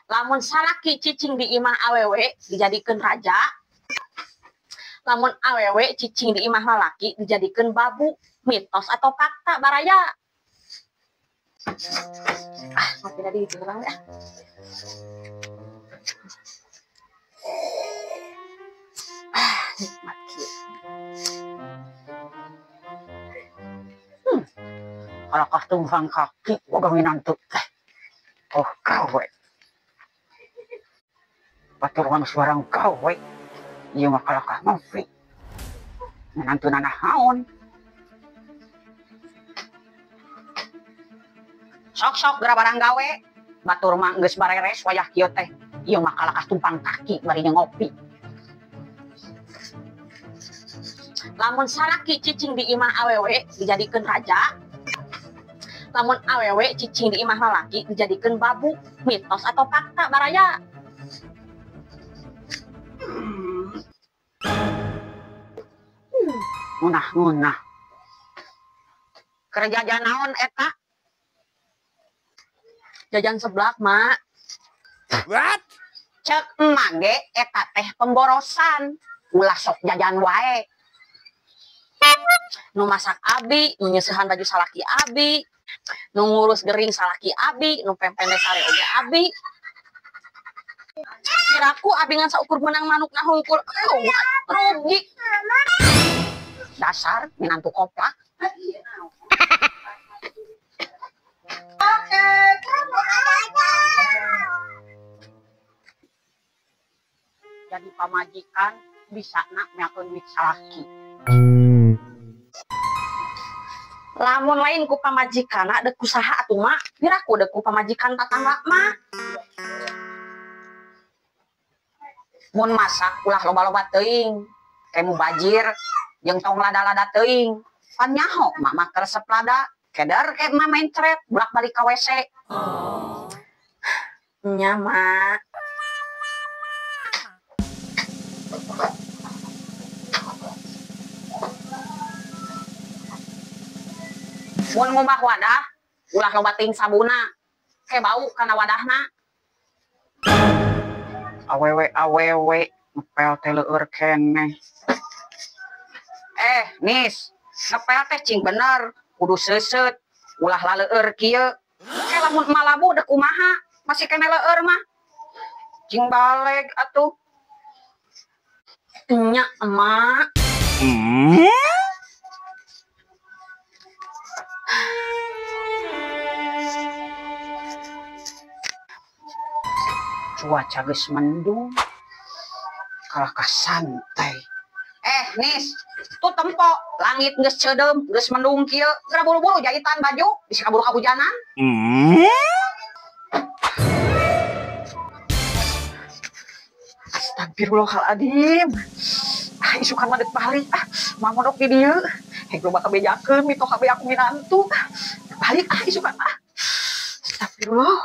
Lamun salaki cicing di imah awewe dijadikeun raja. Lamun awewe cicing di imah lalaki dijadikeun babu. Mitos atau fakta baraya? Ah, ngopi tadi itu urang ya. Ah, nikmat kieu. Kalakah tumpang kaki boga minantu teh. Oh, gawe. Batur mah geus barang gawe. Ieu mah kalakah ngopi. Minantu nanahaon. Sok-sok geura barang gawe. Batur mah geus bareres wayah kieu teh. Ieu mah kalakah tumpang kaki bari ngopi. Lamun salaki cicing di imah awewe dijadikeun raja. Lamun awewe cicing di imah lalaki dijadikeun babu. Mitos atau fakta baraya? Ngunah-ngunah. Keur jajan naon eta? Jajan seblak, Mak. What? Cek emak ge eta teh pemborosan. Ulah sok jajan wae. Nu masak abi, nu nyeusehan baju salaki abi, nu ngurus gering salaki abi, nu pempene sare oge abi. Kiraku abi ngan saukur menang manukna hungkul. Rugi. Dasar minantu koplak. Jadi pamajikan bisa nak meakeun duit salaki. Lamun lain ku pamajikanna deuk kusaha atuh mak, piraku deuk ku pamajikan tatangga mah. Mun masak ulah loba-loba teuing, ke mubajir jeung tong lada-lada teuing. Pan nyaho mak mah resep lada, keder ke emak mencret bolak-balik ka WC. Nya mak. Mun ngumbah wadah, ulah loba teuing sabuna, ke bau kana wadahna. Awewe awewe ngepel teh leueur keneh. Nis, ngepel teh cing bener, kudu seuseut, ulah laleueur kieu. Ke lamun emak labuh deuk kumaha, masih keneh leueur mah. Cing baleg atuh. Nya emak. Cuaca geus mendung, kalakah santai. Nis, tuh tempo langit geus ceudeum, geus mendung kieu, geura buru-buru jahitan baju, bisa kaburu kahujanan. Astagfirullahaladzim. Ah, isukan mah deuk balik. Ah, mamodok di dieu. Hek loba kabejakeun mitoh kabeh aku minantu. Balik ah isukan mah. Astagfirullah.